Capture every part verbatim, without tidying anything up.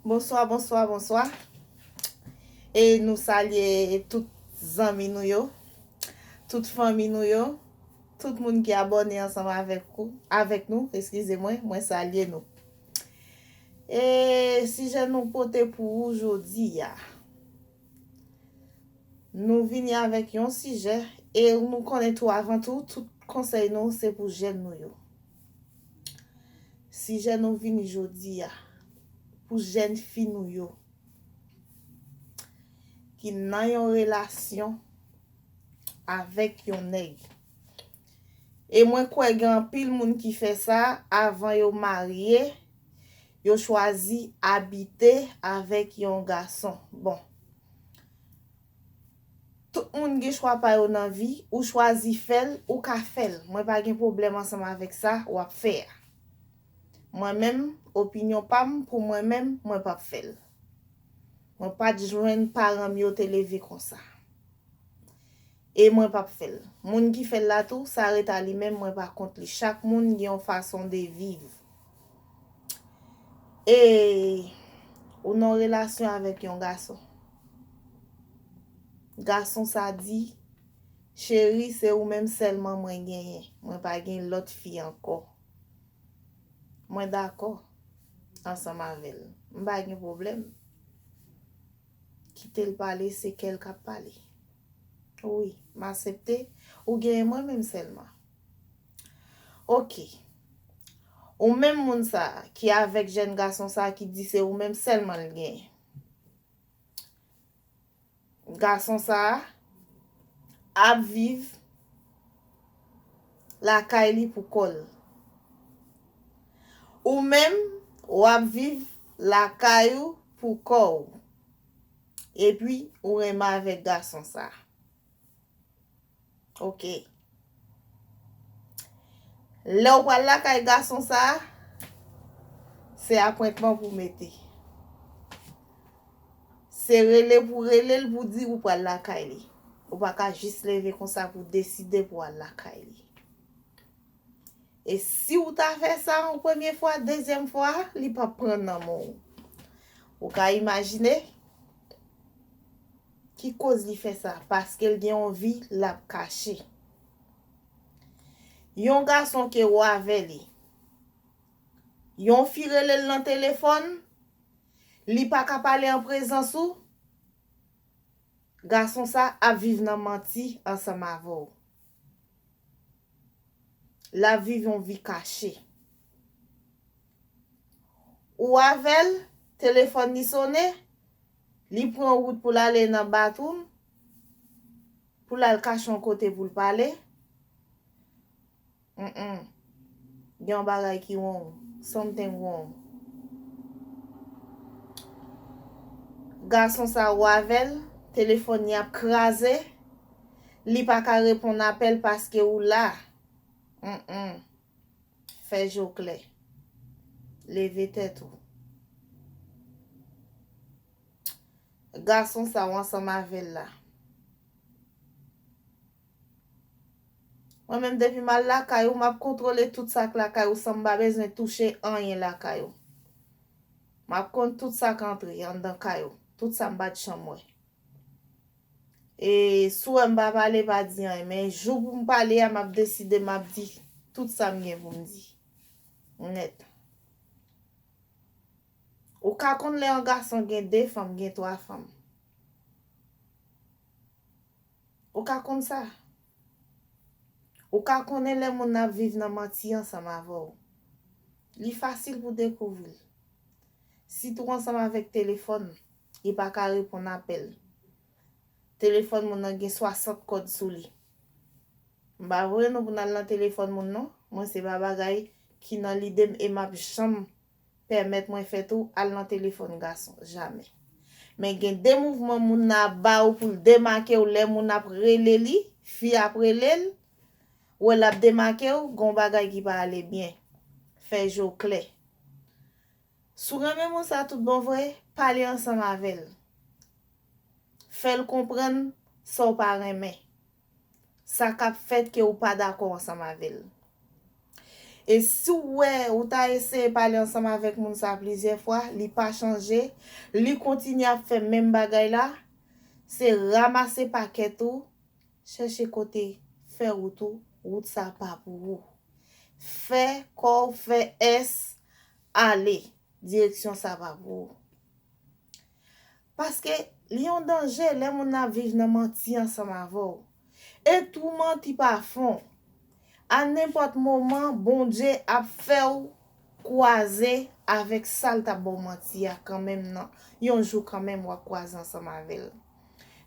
Bonswa, bonswa, bonswa. E nou salye tout zanmi nou yo, tout fanmi nou yo, tout moun ki abòne ansanm avèk ou, avèk nou, eskize mwen, mwen salye nou. E sijè nou pote pou ou jodi a. Nou vini avèk yon sijè e nou konnen tou avan tou, tout konsèy nou se pou jèn nou yo. Sijè nou vini jodi a pou jèn fi nou yo ki nan yon relasyon avèk yon nèg. E mwen kwè gen anpil moun ki fè sa avan yo marye, yo chwazi abite avèk yon gason. Bon, tout moun gen chwa pa yo nan vi, ou chwazi fè l, ou ka fè l. Mwen pa gen pwoblèm ansanm avèk sa w ap fè a. Mwen menm, opinyon pa m, pou mwen menm, mwen p ap fè l. Mwen pa t jwenn paran m yo te leve konsa. E mwen p ap fè l. Moun ki fè l la tou, sa ret a li menm, mwen pa kont li. Chak moun gen yon fason de viv. E ou nan relasyon avèk yon gason. Gason sa di, cheri, se ou menm sèlman mwen genyen. Mwen pa gen lòt fi ankò. Mwen dakò ansanm avè l. M pa gen pwoblèm. Kite l pale, se kè l k ap pale. Wi, m aksepte. Ou genyen mwen menm sèlman. Oke. Ou menm moun sa a ki avèk jèn gason sa a ki di se ou menm sèlman l genyen. Gason sa a ap viv lakay li pou kò l. Ou menm, w ap viv lakay ou pou kò w. Epi, ou renmen avèk gason sa a. Oke. Lè w pral lakay gason sa a, se apwentman pou w mete. Se rele pou rele l pou di ou pral lakay li. Ou pa ka jis leve konsa pou deside pou w al lakay li. E si w ta fè sa yon premye fwa, dezyèm fwa, li p ap pran nan men w. Ou ka imajine ki koz li fè sa, paske l gen yon vi l ap kache. Yon gason ke w avè li, yon fi rele l nan telefòn, li pa ka pale an prezans ou, gason sa ap viv nan manti ansanm avè w. L ap viv yon vi kache. Ou avè l, telefòn li sonnen, li pran wout pou l ale nan bathroom, pou l al kache yon kote pou l pale. Mm-mm. Gen yon bagay ki wrong. Something wrong. Gason sa ou avè l, telefòn li ap kraze, li pa ka reponn apèl paske ou la. Mm-mm. Fè je w klè. Leve tèt ou. Gason sa ou ansanm avè l la. Mwen menm depi m al lakay ou, m ap kontwole tout sa k lakay ou san m pa bezwen touche anyen lakay ou. M ap konn tout sa k antre anndan kay ou, tout sa m pa t janm wè. E si w wè m pa pale, pa di anyen, men jou pou m pale a, m ap deside, m ap di tout sa m gen pou m di. Nèt. Ou ka konn lè yon gason gen de fanm, gen twa fanm. Ou ka konn sa. Ou ka konnen lè moun nan ap viv nan manti ansanm avè w. Li fasil pou dekouvri l. Sitou ansanm avèk telefòn, li pa ka reponn apèl. Telefòn moun nan gen swasant kòd sou li. M pa voye nou pou n al nan telefòn moun non. Mwen se pa bagay ki nan lide m e m ap janm pèmèt mwen fè tou al nan telefòn gason. Jamè. Men gen de mouvman moun nan ap ba ou pou l demake w lè moun ap rele li, fi ap rele l, wè l ap demake w, gon bagay ki pa ale byen. Fè je w klè. Si w renmen moun sa tout bon vre, pale ansanm avè l. Fè l konprann sa w pa renmen. Sa k ap fèt ke ou pa dakò ansanm avè l. E si w wè ou ta eseye pale ansanm avèk moun sa plizyè fwa, li pa chanje, li kontinye ap fè menm bagay la, se ranmase pakèt ou, chèche kote, fè wout ou, wout sa pa pou ou. Fè kò w, fè S, ale, direksyon sa pa pou ou. Paske li yon danje lè moun nan ap viv nan manti ansanm avè w. E tou manti pa fon. A nenpòt moman, Bondye ap fè w kwaze avèk sa l t ap ba w manti a kanmenm nan. Yon jou kanmenm w ap kwaze ansanm avè l.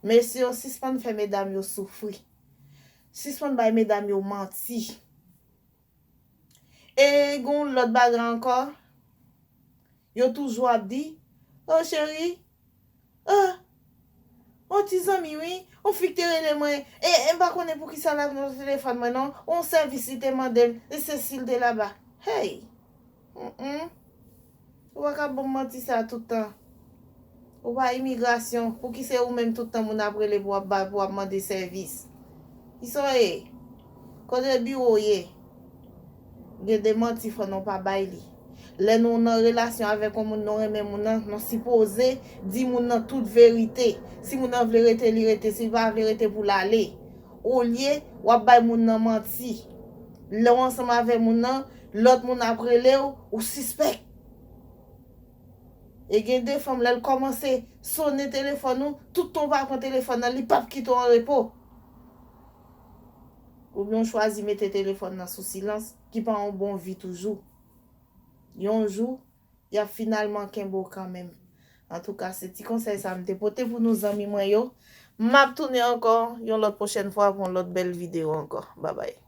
Mesye yo, sispann fè medam yo soufri. Sispann bay medam yo manti. E gen yon lòt bagay ankò, yo toujou ap di, "O cheri, o, yon ti zanmi wi, yon fi k te rele mwen, e, e m pa konnen poukisa l ap nan telefòn mwen non, yon sèvis li te mande m, e se si l te laba." Hey! Mm-mm. Ou pa ka ban m manti sa tout tan. Ou pa imigrasyon, pouki se ou menm tout tan moun ap rele pou w ap ba, pou w ap mande sèvis? Kisa w ye? Kote biwo w ye? Gen de manti fò nou pa bay li. Lè nou nan relasyon avèk yon moun, nou renmen moun nan, nou sipoze di moun nan tout verite. Si moun nan vle rete, li rete. Si li pa vle rete, pou l ale. Olye w ap bay moun nan manti. Lè w ansanm avè moun nan, lòt moun ap rele w, ou sispèk. E gen de fanm, lè l kòmanse sonnen telefòn ou, tout tan w pa pran telefòn nan, li p ap kite w an repo. Oubyen w chwazi mete telefòn nan sou silans, ki pa yon bon vi toujou. Yon jou, y ap finalman kenbe w kanmenm. Antouka, se ti konsèy sa m te pote pou nou zanmi mwen yo. M ap tounen ankò yon lòt pwochèn fwa pou yon lòt bèl videyo ankò. Babay.